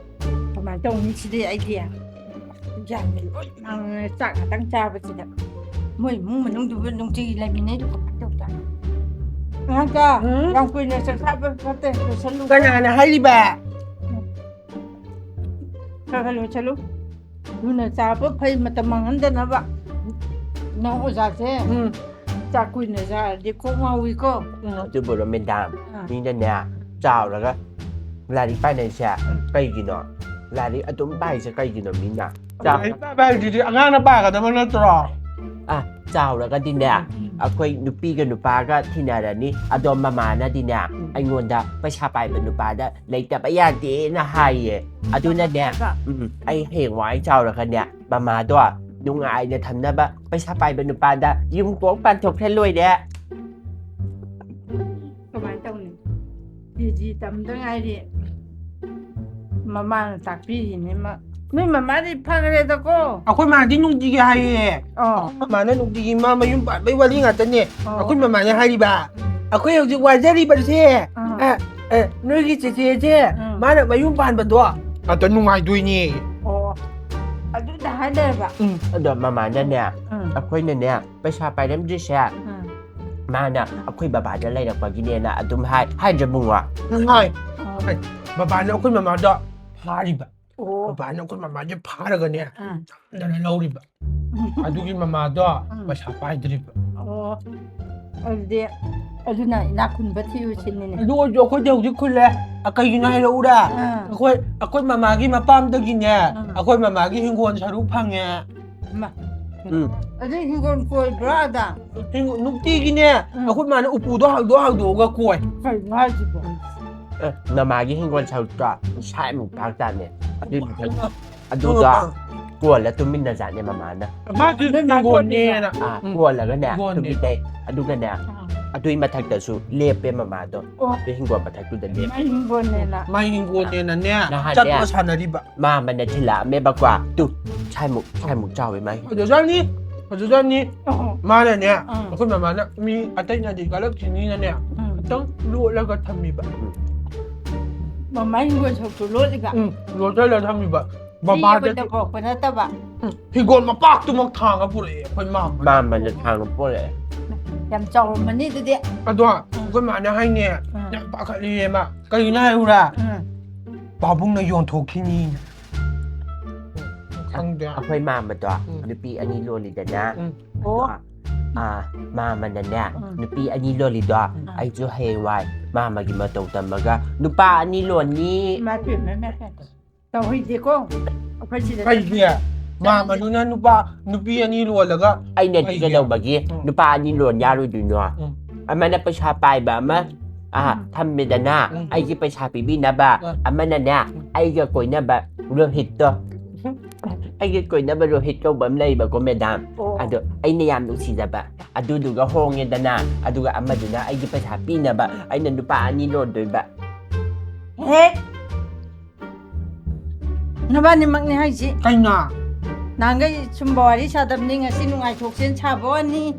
ꯀꯃꯥꯏꯅ ꯇꯧꯅꯤ ꯁꯤꯗꯤ ꯑꯩꯗꯤ? ꯒ꯭ꯌꯥꯟ ꯂꯣꯏ ꯃꯥꯡꯉꯦ꯫ ꯆꯥꯛ ꯈꯛꯇꯪ ꯆꯥꯕꯁꯤꯗ ꯃꯣꯏ ꯏꯃꯨꯡ ꯃꯅꯨꯡꯗꯨꯕꯨ ꯅꯨꯡꯇꯤꯒꯤ ꯂꯩꯃꯤꯟꯅꯩꯗꯨ ꯀꯃꯥꯏꯅ ꯇꯧꯖꯥꯠꯅꯣ? ꯑꯉꯥꯡꯆꯥ, ꯎꯝ? ꯌꯥꯝ ꯀꯨꯏꯅ ꯆꯥꯛ ꯆꯥꯕ ꯐꯠꯇꯦ, ꯂꯣꯏꯁꯜꯂꯨ꯫ ꯀꯅꯥꯅ ꯍꯥꯏꯔꯤꯕ? ꯈꯔ ꯈꯔ ꯂꯣꯏꯁꯜꯂꯨ꯫ ꯊꯨꯅ ꯆꯥꯕ ꯐꯩ, ꯃꯇꯝ ꯃꯥꯡꯍꯟꯗꯅꯕ꯫ ꯅꯪ ꯑꯣꯖꯥꯁꯦ ꯎꯝ꯫ ꯆꯥꯛ ꯀꯨꯏꯅ ꯆꯥꯔꯗꯤ ꯀꯣꯛ ꯉꯥꯎꯏꯀꯣ꯫ ꯎꯝ꯫ ꯑꯗꯨꯕꯨꯔꯣ, ꯃꯦꯗꯥꯝ, ꯑꯥ꯫ ꯃꯤꯅꯅꯦ ꯆꯥꯎꯔꯒ ꯂꯥꯏꯔꯤꯛ ꯄꯥꯏꯅꯩꯁꯦ ꯀꯩꯒꯤꯅꯣ? ꯂꯥꯏꯔꯤꯛ ꯑꯗꯨꯝ ꯄꯥꯏꯁꯦ ꯀꯩꯒꯤꯅꯣ ꯃꯤꯅ? ꯆꯥꯎ- ꯂꯥꯏꯔꯤꯛ ꯄꯥꯕ ꯍꯥꯏꯁꯤꯗꯤ ꯑꯉꯥꯡꯅ ꯄꯥꯒꯗꯕ ꯅꯠꯇ꯭ꯔꯣ? ꯑ, ꯆꯥꯎꯔꯒꯗꯤꯅꯦ, ꯎꯝ꯫ ꯑꯩꯈꯣꯏ ꯅꯨꯄꯤꯒ ꯅꯨꯄꯥꯒ ꯊꯤꯅꯔꯅꯤ꯫ ꯑꯗꯣ ꯃꯃꯥꯅꯗꯤꯅꯦ, ꯎꯝ꯫ ꯑꯩꯉꯣꯟꯗ ꯄꯩꯁꯥ ꯄꯥꯏꯕ ꯅꯨꯄꯥꯗ ꯂꯩꯇꯕ ꯌꯥꯗꯦꯅ ꯍꯥꯏꯌꯦ꯫ ꯑꯗꯨꯅꯅꯦ, ꯎꯝ, ꯑꯩ ꯍꯌꯦꯡꯋꯥꯏ ꯆꯥꯎꯔꯒꯅꯦ, ꯃꯃꯥꯗꯣ ꯅꯨꯡꯉꯥꯏꯅ ꯊꯝꯅꯕ ꯄꯩꯁꯥ ꯄꯥꯏꯕ ꯅꯨꯄꯥꯗ ꯌꯨꯝ ꯀꯣꯛ ꯄꯥꯟꯊꯣꯛꯈ꯭ꯔ ꯂꯣꯏꯔꯦ꯫ ꯀꯃꯥꯏꯅ ꯇꯧꯅꯤ? ꯀꯦ ꯖꯤ ꯇꯝꯗ ꯉꯥꯏꯔꯤ꯫ ꯃꯃꯥꯅ ꯇꯥꯛꯄꯤꯔꯤꯅꯦ ꯃꯥ꯫ ꯅꯣꯏ ꯃꯃꯥꯗꯤ ꯐꯈ꯭ꯔꯦꯗꯀꯣ? ꯑꯩꯈꯣꯏ ꯃꯥꯗꯤ ꯅꯨꯡꯇꯤꯒꯤ ꯍꯥꯏꯌꯦ꯫ ꯑꯣ꯫ ꯑꯩꯈꯣꯏ ꯃꯃꯥꯅ ꯅꯨꯡꯇꯤꯒꯤ ꯃꯥ ꯃꯌꯨꯝ ꯄꯥꯟꯕꯩ ꯋꯥꯔꯤ ꯉꯥꯛꯇꯅꯦ꯫ ꯑꯣ꯫ ꯑꯩꯈꯣꯏ ꯃꯃꯥꯅ ꯍꯥꯏꯔꯤꯕ, "ꯑꯩꯈꯣꯏ ꯍꯧꯖꯤꯛ ꯋꯥꯖꯔꯤꯕꯁꯦ, ꯑꯥ꯫ ꯑ, ꯑ, ꯅꯣꯏꯒꯤ ꯆꯦꯆꯦꯁꯦ, ꯎꯝ꯫ ꯃꯥꯅ ꯃꯌꯨꯝ ꯄꯥꯟꯕꯗꯣ ꯑꯗ ꯅꯨꯡꯉꯥꯏꯗꯣꯏꯅꯦ"꯫ ꯑꯣ꯫ ꯑꯗꯨꯗ ꯍꯥꯏꯗꯣꯏꯕ? ꯎꯝ꯫ ꯑꯗꯣ ꯃꯃꯥꯅꯅꯦ, ꯎꯝ꯫ ꯑꯩꯈꯣꯏꯅꯅꯦ ꯄꯩꯁꯥ ꯄꯥꯏꯔꯝꯗ꯭ꯔꯤꯁꯦ, ꯎꯝ꯫ ꯃꯥꯅ ꯑꯩꯈꯣꯏ ꯕꯕꯥꯗ ꯂꯩꯔꯛꯄꯒꯤꯅꯦꯅ ꯑꯗꯨꯝ ꯍꯥꯏ, ꯍꯥꯏꯗ꯭ꯔ ꯕꯨꯡꯉꯣ? ꯎꯝ, ꯍꯥꯏ꯫ ꯑꯣ꯫ ꯍꯥꯏ꯫ ꯕꯕꯥꯅ ꯑꯩꯈꯣꯏ ꯃꯃꯥꯗ ꯐꯥꯔꯤꯕ꯫ ꯑꯣ꯫ ꯕꯕꯥꯅ ꯑꯩꯈꯣꯏ ꯃꯃꯥꯁꯦ ꯐꯥꯔꯒꯅꯦ, ꯑꯥ꯫ ꯅꯝꯗꯅ ꯂꯧꯔꯤꯕ꯫ ꯑꯗꯨꯒꯤ ꯃꯃꯥꯗꯣ ꯎꯝ꯫ ꯄꯩꯁꯥ ꯄꯥꯏꯗ꯭ꯔꯤꯕ꯫ ꯑꯣ꯫ ꯑꯗꯨꯗꯤ ꯑꯗꯨꯅ ꯏꯅꯥꯛ ꯈꯨꯟꯕ ꯊꯤꯌꯨ ꯁꯤꯅꯤꯅꯦ꯫ ꯑꯗꯨ ꯑꯣꯏꯔꯁꯨ ꯑꯩꯈꯣꯏꯗꯤ ꯍꯧꯖꯤꯛ ꯈꯨꯜꯂꯦ꯫ ꯑ, ꯀꯩꯒꯤꯅꯣ ꯍꯥꯏꯔꯛꯎꯔꯥ? ꯑꯥ꯫ ꯑꯩꯈꯣꯏ ꯑꯩꯈꯣꯏ ꯃꯃꯥꯒꯤ ꯃꯄꯥꯝꯗꯒꯤꯅꯦ, ꯑꯥ꯫ ꯑꯩꯈꯣꯏ ꯃꯃꯥꯒꯤ ꯍꯤꯡꯒꯣꯜ ꯁꯔꯨꯛ ꯐꯪꯉꯦ꯫ ꯃꯥ꯫ ꯎꯝ꯫ ꯑꯗꯨ ꯍꯤꯡꯒꯣꯜ ꯀꯣꯏꯕ꯭ꯔꯥ ꯑꯗ? ꯍꯤꯡꯒꯣꯜ ꯅꯨꯡꯇꯤꯒꯤꯅꯦ, ꯎꯝ꯫ ꯑꯩꯈꯣꯏ ꯃꯥꯅ ꯎꯄꯨꯗꯣ ꯍꯥꯡꯗꯣꯛ ꯍꯥꯡꯗꯣꯛꯑꯒ ꯀꯣꯏ꯫ ꯀꯩꯅꯣ ꯍꯥꯏꯁꯤꯕꯣ? ꯑꯦ, ꯃꯃꯥꯒꯤ ꯍꯤꯡꯒꯣꯜ ꯁꯔꯨꯛꯇꯣ ꯁꯥꯏꯃꯨꯛ ꯄꯥꯛ ꯆꯥꯅꯦ꯫ ꯑꯗꯨꯏ ꯃꯊꯛ ꯑꯗꯨꯒ ꯀꯣꯜꯂ ꯇꯨꯃꯤꯟꯅꯖꯥꯠꯅꯦ ꯃꯃꯥꯅ꯫ ꯃꯥꯗꯤ ꯅꯣꯏ ꯃꯥ ꯍꯤꯡꯒꯣꯜꯅꯦꯅ꯫ ꯑꯥ, ꯀꯣꯜꯂꯒꯅꯦ ꯍꯤꯡꯒꯣꯜꯅꯦ꯫ ꯇꯨꯃꯤꯟꯅꯩ꯫ ꯑꯗꯨꯒꯅꯦ ꯑꯗꯨꯏ ꯃꯊꯛꯇꯁꯨ ꯂꯦꯞꯄꯦ ꯃꯃꯥꯗꯣ꯫ ꯑꯣ꯫ ꯑꯗꯨꯏ ꯍꯤꯡꯒꯣꯜ ꯃꯊꯛꯇꯨꯗ ꯂꯦꯞꯄꯦ꯫ ꯃꯥꯏ ꯍꯤꯡꯒꯣꯜꯅꯦꯅ꯫ ꯃꯥꯏ ꯍꯤꯡꯒꯣꯜꯅꯦꯅꯅꯦ ꯅꯍꯥꯟꯅꯦ꯫ ꯆꯠꯄ ꯁꯥꯟꯅꯔꯤꯕ꯫ ꯃꯥꯃꯅ ꯊꯤꯜꯂꯛꯑꯝꯃꯦꯕꯀꯣ꯫ ꯇꯨ ꯁꯥꯏꯃꯨꯛ ꯁꯥꯏꯃꯨꯛ ꯆꯥꯎꯋꯦ ꯃꯥꯏ꯫ ꯐꯖꯖꯥꯠꯅꯤ, ꯐꯖꯖꯥꯠꯅꯤ꯫ ꯑꯣ꯫ ꯃꯥꯅꯅꯦ, ꯎꯝ꯫ ꯑꯩꯈꯣꯏ ꯃꯃꯥꯅ ꯃꯤ ꯑꯇꯩꯅꯗꯤ ꯀꯜꯂꯛꯈꯤꯅꯤꯅꯅꯦ, ꯎꯝ꯫ ꯈꯤꯇꯪ ꯂꯣꯠꯂꯒ ꯊꯝꯃꯤꯕ꯫ ꯃꯃꯥꯏ ꯍꯤꯡꯒꯣꯜ ꯁꯔꯨꯛꯇꯨ ꯂꯣꯠꯂꯤꯕ꯫ ꯎꯝ, ꯂꯣꯠꯁꯤꯜꯂ ꯊꯝꯃꯤꯕ꯫ ꯁꯤ ꯕꯕꯥꯗ ꯑꯩꯈꯣꯏꯗ ꯄꯨꯔꯛꯄ ꯅꯠꯇꯕ꯫ ꯎꯝ, ꯍꯤꯡꯒꯣꯜ ꯃꯄꯥꯛꯇꯨꯃꯛ ꯊꯥꯡꯉ ꯄꯨꯔꯛꯑꯦ ꯑꯩꯈꯣꯏ ꯃꯥꯃꯅ꯫ ꯃꯥꯃꯅ ꯊꯥꯡꯉ ꯄꯨꯔꯛꯑꯦ꯫ ꯌꯥꯝ ꯆꯥꯎꯔꯝꯃꯅꯤ ꯑꯗꯨꯗꯤ꯫ ꯑꯗꯣ ꯑꯩꯈꯣꯏ ꯃꯥꯅ ꯍꯥꯏꯅꯦ, ꯎꯝ꯫ ꯌꯥꯝ ꯄꯥꯈꯠꯂꯤꯌꯦ ꯃꯥ꯫ ꯀꯩꯒꯤꯅꯣ ꯍꯥꯏꯔꯨꯔꯥ? ꯎꯝ꯫ ꯄꯥꯕꯨꯡꯅ ꯌꯣꯟꯊꯣꯛꯈꯤꯅꯤ꯫ ꯈꯪꯗꯦ꯫ ꯑꯩꯈꯣꯏ ꯃꯥꯃꯗꯣ ꯎꯝ꯫ ꯅꯨꯄꯤ ꯑꯅꯤ ꯂꯣꯜꯂꯤꯗꯅ꯫ ꯎꯝ꯫ ꯑꯣ꯫ ꯑꯥ, ꯃꯥꯃꯅꯅꯦ ꯎꯝ꯫ ꯅꯨꯄꯤ ꯑꯅꯤ ꯂꯣꯜꯂꯤꯗꯣ, ꯎꯝ꯫ ꯑꯩꯁꯨ ꯍꯌꯦꯡꯋꯥꯏ ꯃꯥꯃꯒꯤ ꯃꯇꯧ ꯇꯝꯃꯒ ꯅꯨꯄꯥ ꯑꯅꯤ ꯂꯣꯟꯅꯤ꯫ ꯏꯃꯥ ꯏꯄꯦꯝꯃ, ꯏꯃꯥ ꯏꯄꯦꯝꯃ꯫ ꯇꯧꯍꯩꯗꯦꯀꯣ꯫ ꯑꯩꯈꯣꯏ ꯁꯤꯗ ꯀꯩꯒꯤ? ꯃꯥꯃꯗꯨꯅ ꯅꯨꯄꯥ ꯅꯨꯄꯤ ꯑꯅꯤ ꯂꯣꯜꯂꯒ ꯑꯩꯅꯗꯤ ꯀꯩꯒꯤ? ꯀꯩꯗꯧꯕꯒꯤ ꯎꯝ꯫ ꯅꯨꯄꯥ ꯑꯅꯤ ꯂꯣꯟ ꯌꯥꯔꯣꯏꯗꯣꯏꯅꯣ? ꯎꯝ꯫ ꯑꯃꯅ ꯄꯩꯁꯥ ꯄꯥꯏꯕ ꯑꯃ, ꯑꯥ, ꯎꯝ꯫ ꯊꯝꯃꯦꯗꯅ, ꯎꯝ꯫ ꯑꯩꯒꯤ ꯄꯩꯁꯥ ꯄꯤꯕꯤꯅꯕ, ꯎꯝ꯫ ꯑꯃꯅꯅꯦ, ꯎꯝ꯫ ꯑꯩꯒ ꯀꯣꯏꯅꯕ ꯔꯣꯍꯤꯠꯇꯣ, ꯑꯩꯒ ꯀꯣꯏꯅꯕ ꯔꯣꯍꯤꯠ ꯀꯧꯕ ꯑꯃ ꯂꯩꯕꯀꯣ ꯃꯦꯗꯥꯝ꯫ ꯑꯣ꯫ ꯑꯗꯣ ꯑꯩꯅ ꯌꯥꯝ ꯅꯨꯡꯁꯤꯖꯕ, ꯑꯗꯨꯗꯨꯒ ꯍꯣꯡꯉꯦꯗꯅ, ꯑꯗꯨꯒ ꯑꯃꯗꯨꯅ ꯑꯩꯒꯤ ꯄꯩꯁꯥ ꯄꯤꯅꯕ, ꯑꯩꯅ ꯅꯨꯄꯥ ꯑꯅꯤ ꯂꯣꯟꯗꯣꯏꯕ꯫ ꯍꯦ! ꯅꯕꯥꯅꯤꯃꯛꯅꯤ ꯍꯥꯏꯁꯤ꯫ ꯀꯩꯅꯣ? ꯅꯍꯥꯟꯈꯩ ꯁꯨꯝꯕ ꯋꯥꯔꯤ ꯁꯥꯗꯕꯅꯤ, ꯉꯁꯤ ꯅꯨꯡꯉꯥꯏꯊꯣꯛꯁꯦꯅ ꯁꯥꯕ ꯋꯥꯅꯤ꯫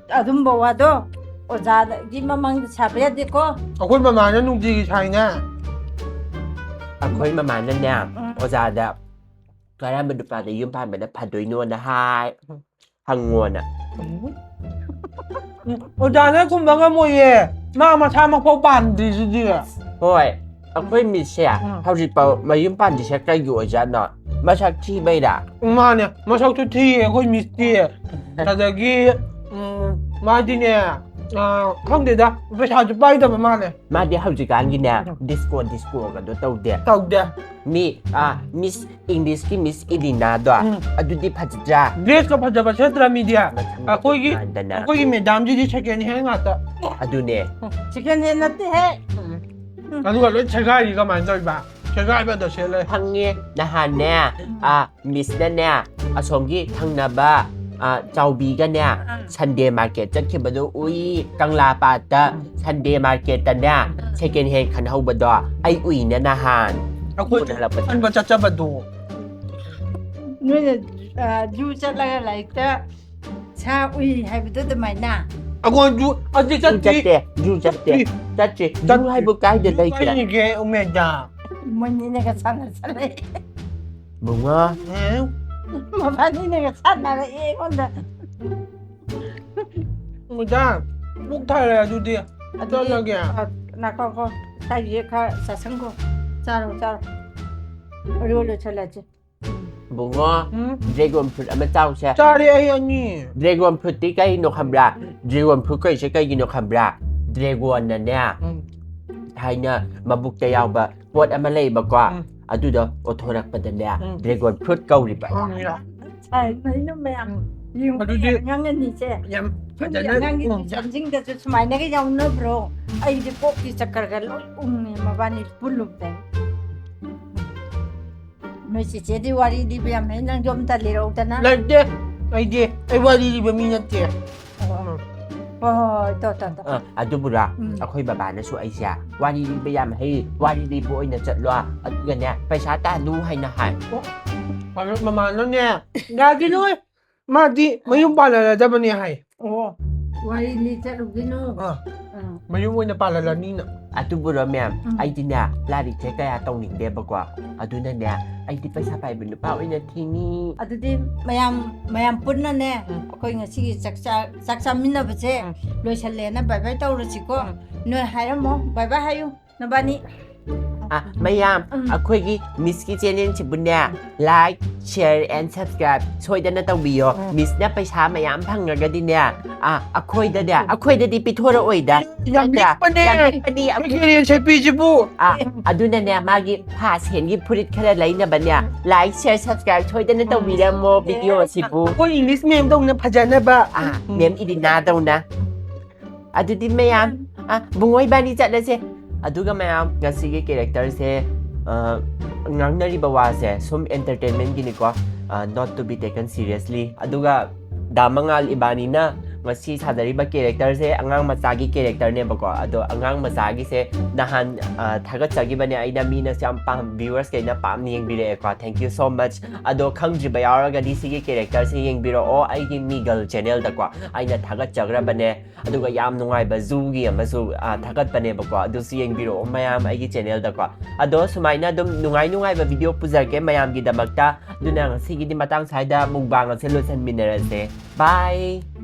ꯑꯗꯨꯝꯕ ꯋꯥꯗꯣ ꯑꯣꯖꯥꯒꯤ ꯃꯃꯥꯡꯗ ꯁꯥꯕ ꯌꯥꯗꯦꯀꯣ꯫ ꯑꯩꯈꯣꯏ ꯃꯃꯥꯅ ꯅꯨꯡꯇꯤꯒꯤ ꯁꯥꯏꯅꯦ꯫ ꯑꯩꯈꯣꯏ ꯃꯃꯥꯅꯅꯦ, ꯎꯝ꯫ ꯑꯣꯖꯥꯗ ꯀꯔꯝꯕ ꯅꯨꯄꯥꯗ ꯌꯨꯝ ꯄꯥꯟꯕꯅ ꯐꯗꯣꯏꯅꯣꯅ ꯍꯥꯏ, ꯍꯪꯉꯣꯅ꯫ ꯎꯝ, ꯑꯣꯖꯥꯅ ꯈꯨꯝꯕ ꯉꯝꯃꯣꯏꯌꯦ, ꯃꯥ ꯃꯁꯥꯃꯛꯐꯥꯎ ꯄꯥꯟꯗ꯭ꯔꯤꯁꯤꯗꯤ꯫ ꯍꯣꯏ, ꯑꯩꯈꯣꯏ ꯃꯤꯁꯁꯦ ꯎꯝ꯫ ꯍꯧꯖꯤꯛꯐꯥꯎ ꯃꯌꯨꯝ ꯄꯥꯟꯗ꯭ꯔꯤꯁꯦ ꯀꯩꯒꯤ ꯑꯣꯏꯖꯥꯠꯅꯣ? ꯃꯁꯛ ꯊꯤꯕꯩꯔꯥ? ꯃꯥꯅꯦ, ꯃꯁꯛꯁꯨ ꯊꯤꯌꯦ ꯑꯩꯈꯣꯏ ꯃꯤꯁꯇꯤ꯫ ꯑꯗꯒꯤ, ꯎꯝ, ꯃꯥꯗꯤꯅꯦ, ꯑ, ꯈꯪꯗꯦꯗ, ꯄꯩꯁꯥꯁꯨ ꯄꯥꯏꯗꯕ ꯃꯥꯜꯂꯦ꯫ ꯃꯥꯗꯤ ꯍꯧꯖꯤꯛꯀꯥꯟꯒꯤꯅꯦ, ꯗꯤꯁꯀꯣ ꯗꯤꯁꯀꯣꯒꯗꯣ ꯇꯧꯗꯦ꯫ ꯇꯧꯗꯦ꯫ ꯃꯤ, ꯑ, ꯃꯤꯁ ꯏꯪꯂꯤꯁꯀꯤ ꯃꯤꯁ ꯏꯂꯤꯅꯥꯗꯣ, ꯎꯝ꯫ ꯑꯗꯨꯗꯤ ꯐꯖꯗ꯭ꯔꯥ? ꯗ꯭ꯔꯦꯁꯀ ꯐꯖꯕ ꯁꯦꯠꯇ꯭ꯔ ꯃꯤꯗꯤ꯫ ꯃꯁꯝꯒ ꯑꯩꯈꯣꯏꯒꯤ, ꯃꯥꯟꯗꯅ꯫ ꯑꯩꯈꯣꯏꯒꯤ ꯃꯦꯗꯥꯝꯁꯤꯗꯤ ꯁꯦꯀꯦꯟ ꯍꯦꯟ ꯉꯥꯛꯇ꯫ ꯑꯗꯨꯅꯦ꯫ ꯁꯦꯀꯦꯟ ꯍꯦꯟ ꯅꯠꯇꯦꯍꯦ꯫ ꯑꯗꯨꯒ ꯂꯣꯏ ꯁꯦꯒꯥꯏꯔꯤ ꯀꯃꯥꯏꯅ ꯇꯧꯔꯤꯕ? ꯁꯦꯒꯥꯏꯕꯗꯣ ꯁꯦꯠꯂꯦ꯫ ꯈꯪꯉꯦ, ꯅꯍꯥꯟꯅꯦ, ꯑ, ꯃꯤꯁꯅꯅꯦ, ꯑꯁꯣꯝꯒꯤ ꯊꯪꯅꯕ, ꯑ, ꯆꯥꯎꯕꯤꯒꯅꯦ, ꯁꯟꯗꯦ ꯃꯥꯔꯀꯦꯠ ꯆꯠꯈꯤꯕꯗꯣ ꯎꯏ, ꯀꯪꯂꯥ ꯄꯥꯠꯇ ꯁꯟꯗꯦ ꯃꯥꯔꯀꯦꯠꯇꯅꯦ, ꯁꯦꯀꯦꯟ ꯍꯦꯟ ꯈꯟꯍꯧꯕꯗꯣ ꯑꯩ ꯎꯏꯅꯦ ꯅꯍꯥꯟ꯫ ꯑꯩꯈꯣꯏ ꯎꯅꯔꯛꯄꯗ꯫ ꯈꯟꯕ ꯆꯠꯆꯕꯗꯣ꯫ ꯅꯣꯏꯅ ꯖꯨ ꯆꯠꯂꯒ ꯂꯥꯏꯔꯤꯛꯇ ꯁꯥ ꯎꯏ ꯍꯥꯏꯕꯗꯣ ꯑꯗꯨꯃꯥꯏꯅ꯫ ꯑꯩꯈꯣꯏ ꯖꯨ ꯑꯗꯨꯗꯤ ꯖꯨ ꯆꯠꯇ꯭ꯔꯤ꯫ ꯆꯠꯇꯦ, ꯖꯨ ꯆꯠꯇꯦ, ꯆꯠꯇ꯭ꯔꯤ꯫ ꯆꯠꯇ꯭ꯔꯤ꯫ ꯖꯨ ꯆꯠꯇ꯭ꯔꯤ꯫ ꯍꯥꯏꯕꯨ ꯀꯥꯏꯗ ꯂꯩꯒꯦ? ꯀꯥꯏꯗꯒꯦ ꯎꯃꯦꯗ? ꯃꯣꯏꯅꯤꯅꯒ ꯁꯥꯟꯅꯁꯜꯂꯛꯑꯦ꯫ ꯕꯨꯡꯉꯣ, ꯃꯕꯥꯅꯤꯅꯒ ꯁꯥꯟꯅꯔꯛꯑꯦ ꯑꯩꯉꯣꯟꯗ꯫ ꯎꯃꯦꯗ, ꯄꯨꯛ ꯊꯜꯂꯦ ꯑꯗꯨꯗꯤ꯫ ꯑꯗꯨꯗꯤ, ꯆꯠꯂꯒꯦ꯫ ꯑ, ꯉꯥꯏꯈꯣ, ꯉꯥꯏꯈꯣ꯫ ꯁꯥꯏꯁꯦ ꯈꯔ ꯆꯥꯁꯟꯈꯣ꯫ ꯆꯥꯔꯣ, ꯆꯥꯔꯣ꯫ ꯑꯔꯣ ꯂꯣꯏꯁꯜꯂꯁꯤ꯫ ꯕꯨꯡꯉꯣ, ꯎꯝ꯫ ꯗ꯭ꯔꯦꯒꯣꯟ ꯐ꯭ꯔꯨꯠ ꯑꯃ ꯆꯥꯎꯁꯦ꯫ ꯆꯥꯔꯦ ꯑꯩ ꯑꯅꯤ꯫ ꯗ꯭ꯔꯦꯒꯣꯟ ꯐ꯭ꯔꯨꯠꯇꯤ ꯀꯩꯅꯣ ꯈꯪꯕ꯭ꯔꯥ? ꯗ꯭ꯔꯦꯒꯣꯟ ꯐ꯭ꯔꯨꯠ ꯀꯩꯁꯦ ꯀꯩꯒꯤꯅꯣ ꯈꯪꯕ꯭ꯔꯥ? ꯗ꯭ꯔꯦꯒꯣꯟꯅꯅꯦ, ꯎꯝ꯫ ꯊꯥꯏꯅ ꯃꯕꯨꯛꯇ ꯌꯥꯎꯕ ꯄꯣꯠ ꯑꯃ ꯂꯩꯌꯦꯕꯀꯣ, ꯎꯝ꯫ ꯑꯗꯨꯗꯣ ꯑꯣꯊꯣꯔꯛꯄꯗꯅꯦ, ꯎꯝ꯫ Dragon fruit ꯀꯧꯔꯤꯕ꯫ ꯈꯪꯉꯤꯔꯥ? ꯁꯥꯏ, ꯃꯩꯅꯨ ꯃꯌꯥꯝ꯫ ꯎꯝ꯫ ꯌꯦꯡꯉꯨ, ꯑꯗꯨꯗꯤ ꯑꯉꯥꯡ ꯑꯅꯤꯁꯦ꯫ ꯌꯥꯝ ꯁꯣꯝꯒꯤ ꯐꯖꯅ ꯑꯉꯥꯡꯒꯤ ꯎꯝ꯫ ꯇꯨꯏꯁꯟꯁꯤꯡꯗꯁꯨ ꯁꯨꯃꯥꯏꯅꯒ ꯌꯥꯎꯅꯕ꯭ꯔꯣ? ꯑꯩꯗꯤ ꯀꯣꯛꯀꯤ ꯆꯛꯀꯔꯒ ꯂꯣꯏ ꯎꯪꯉꯦ ꯃꯕꯥꯅꯤ ꯄꯨꯜꯂꯨꯕꯗ꯫ ꯅꯣꯏ ꯆꯦꯆꯦꯗꯤ ꯋꯥꯔꯤ ꯂꯤꯕ ꯌꯥꯝ ꯍꯩ, ꯅꯪꯁꯨ ꯑꯝꯇ ꯂꯤꯔꯧꯗꯅ꯫ ꯂꯩꯇꯦ꯫ ꯑꯩꯗꯤ ꯑꯩ ꯋꯥꯔꯤ ꯂꯤꯕ ꯃꯤ ꯅꯠꯇꯦ꯫ ꯍꯣꯏ, ꯍꯣꯏ, ꯍꯣꯏ, ꯇꯣ, ꯇꯣ, ꯇꯣ꯫ ꯑ, ꯑꯗꯨꯕꯨꯔꯥ, ꯎꯝ꯫ ꯑꯩꯈꯣꯏ ꯕꯕꯥꯅꯁꯨ ꯑꯩꯁꯦ ꯋꯥꯔꯤ ꯂꯤꯕ ꯌꯥꯝ ꯍꯩ, ꯋꯥꯔꯤ ꯂꯤꯕ ꯑꯣꯏꯅ ꯆꯠꯂꯣ, ꯑꯗꯨꯒꯅꯦ ꯄꯩꯁꯥ ꯇꯥꯜꯂꯨ ꯍꯥꯏꯅ ꯍꯥꯏ꯫ ꯑꯗꯣ ꯃꯃꯥꯅꯅꯦ, ꯌꯥꯈꯤꯔꯣꯏ꯫ ꯃꯥꯗꯤ ꯃꯌꯨꯝ ꯄꯥꯜꯂꯔꯗꯕꯅꯦ ꯍꯥꯏ꯫ ꯑꯣ, ꯋꯥꯔꯤ ꯂꯤ ꯆꯠꯂꯨꯒꯤꯅꯨ꯫ ꯑꯥ, ꯑꯥ꯫ ꯃꯌꯨꯝ ꯑꯣꯏꯅ ꯄꯥꯜꯍꯜꯂꯅꯤꯅ꯫ ꯑꯗꯨꯕꯨꯔꯣ ꯃꯦꯝ, ꯎꯝ꯫ ꯑꯩꯗꯤꯅꯦ ꯂꯥꯏꯔꯤꯛꯁꯦ ꯀꯌꯥ ꯇꯧꯅꯤꯡꯗꯦꯕꯀꯣ, ꯑꯗꯨꯅꯅꯦ ꯑꯩꯗꯤ ꯄꯩꯁꯥ ꯄꯥꯏꯕ ꯅꯨꯄꯥ ꯑꯣꯏꯅ ꯊꯤꯅꯤ꯫ ꯑꯗꯨꯗꯤ ꯃꯌꯥꯝ, ꯃꯌꯥꯝ ꯄꯨꯟꯅꯅꯦ, ꯎꯝ꯫ ꯑꯩꯈꯣꯏ ꯉꯁꯤꯒꯤ ꯆꯥꯛ ꯆꯥ-, ꯆꯥꯛ ꯆꯥꯃꯤꯟꯅꯕꯁꯦ ꯎꯝ꯫ ꯂꯣꯏꯁꯜꯂꯦꯅ ꯕꯥꯏ ꯕꯥꯏ ꯇꯧꯔꯁꯤꯀꯣ꯫ ꯎꯝ꯫ ꯅꯣꯏ ꯍꯥꯏꯔꯝꯃꯣ, ꯕꯥꯏ ꯕꯥꯏ ꯍꯥꯏꯌꯨ ꯅꯕꯥꯅꯤ꯫ ꯑꯥ, ꯃꯌꯥꯝ, ꯎꯝ꯫ ꯑꯩꯈꯣꯏꯒꯤ Miss ꯀꯤ channel ꯁꯤꯕꯨꯅꯦ, like, share and subscribe ꯁꯣꯏꯗꯅ ꯇꯧꯕꯤꯌꯣ꯫ ꯎꯝ꯫ Miss ꯅ ꯄꯩꯁꯥ ꯃꯌꯥꯝ ꯐꯪꯉꯒꯗꯤꯅꯦ, ꯑꯥ, ꯑꯩꯈꯣꯏꯗꯅꯦ, ꯑꯩꯈꯣꯏꯗꯗꯤ ꯄꯤꯊꯣꯔꯛꯑꯣꯏꯗ꯫ ꯌꯥꯝ ꯅꯠꯇ꯭ꯔꯥ? ꯂꯤꯛꯄꯅꯦ꯫ ꯌꯥꯝ ꯂꯤꯛꯄꯅꯤ, ꯑꯩꯈꯣꯏ ꯑꯩꯈꯣꯏ ꯀꯦꯔꯦꯟ ꯁꯦꯠꯄꯤꯁꯤꯕꯨ꯫ ꯑꯥ, ꯑꯗꯨꯅꯅꯦ, ꯃꯥꯒꯤ ꯐꯥ ꯁꯦꯟꯒꯤ ꯐꯨꯔꯤꯠ ꯈꯔ ꯂꯩꯅꯕꯅꯦ, like, share, subscribe ꯁꯣꯏꯗꯅ ꯇꯧꯕꯤꯔꯝꯃꯣ꯫ ꯎꯝ꯫ Video ꯁꯤꯕꯨ꯫ ꯑꯩꯈꯣꯏ English ma'am ꯗꯧꯅ ꯐꯖꯅꯕ꯫ ꯑꯥ, ꯎꯝ꯫ Ma'am ꯏꯔꯤꯅꯥꯗꯧꯅ꯫ ꯑꯗꯨꯗꯤ ꯃꯌꯥꯝ, ꯑꯥ, ꯕꯨꯡꯉꯣ ꯏꯕꯥꯅꯤ ꯆꯠꯂꯁꯦ꯫ ꯑꯗꯨꯒ ꯃꯌꯥꯝ, ꯉꯁꯤꯒꯤ character ꯁꯦ, ꯑꯥ, ꯉꯥꯡꯅꯔꯤꯕ ꯋꯥꯁꯦ ꯁꯨꯝ entertainment ꯒꯤꯅꯤꯀꯣ, ah, not to be taken seriously꯫ ꯑꯗꯨꯒ ꯗꯥ ꯃꯉꯥꯜ ꯏꯕꯥꯅꯤꯅ ꯉꯁꯤ ꯁꯥꯖꯔꯤꯕ character ꯁꯦ ꯑꯉꯥꯡ ꯃꯆꯥꯒꯤ character ꯅꯦꯕꯀꯣ꯫ ꯑꯗꯣ ꯑꯉꯥꯡ ꯃꯆꯥꯒꯤꯁꯦ ꯅꯍꯥꯟ, ꯑꯥ, ꯊꯥꯒꯠꯆꯈꯤꯕꯅꯦ ꯑꯩꯅ, ꯃꯤꯅꯁꯨ ꯌꯥꯝ ꯄꯥꯝ-, viewers ꯀꯩꯅ ꯄꯥꯝꯅ ꯌꯦꯡꯕꯤꯔꯛꯑꯦꯀꯣ꯫ Thank you so much꯫ ꯑꯗꯣ ꯈꯪꯗ꯭ꯔꯤꯕ ꯌꯥꯎꯔꯒꯗꯤ ꯁꯤꯒꯤ character ꯁꯦ ꯌꯦꯡꯕꯤꯔꯛꯑꯣ ꯑꯩꯒꯤ ꯃꯤꯒꯜ channel ꯗꯀꯣ꯫ ꯑꯩꯅ ꯊꯥꯒꯠꯆꯈ꯭ꯔꯕꯅꯦ꯫ ꯑꯗꯨꯒ ꯌꯥꯝ ꯅꯨꯡꯉꯥꯏꯕ zoo ꯒꯤ ꯑꯃꯁꯨ, ꯑꯥ, ꯊꯥꯒꯠꯄꯅꯦꯕꯀꯣ꯫ ꯑꯗꯨꯁꯨ ꯌꯦꯡꯕꯤꯔꯛꯑꯣ ꯃꯌꯥꯝ ꯑꯩꯒꯤ channel ꯗꯀꯣ꯫ ꯑꯗꯣ ꯁꯨꯃꯥꯏꯅ ꯑꯗꯨꯝ ꯅꯨꯡꯉꯥꯏ ꯅꯨꯡꯉꯥꯏꯕ video ꯄꯨꯖꯔꯛꯀꯦ ꯃꯌꯥꯝꯒꯤꯗꯃꯛꯇ꯫ ꯑꯗꯨꯅ ꯉꯁꯤꯒꯤꯗꯤ ꯃꯇꯥꯡ ꯁ꯭ꯋꯥꯏꯗ mukbang ꯑꯁꯦ ꯂꯣꯏꯁꯤꯟꯃꯤꯟꯅꯔꯁꯦ꯫ Bye!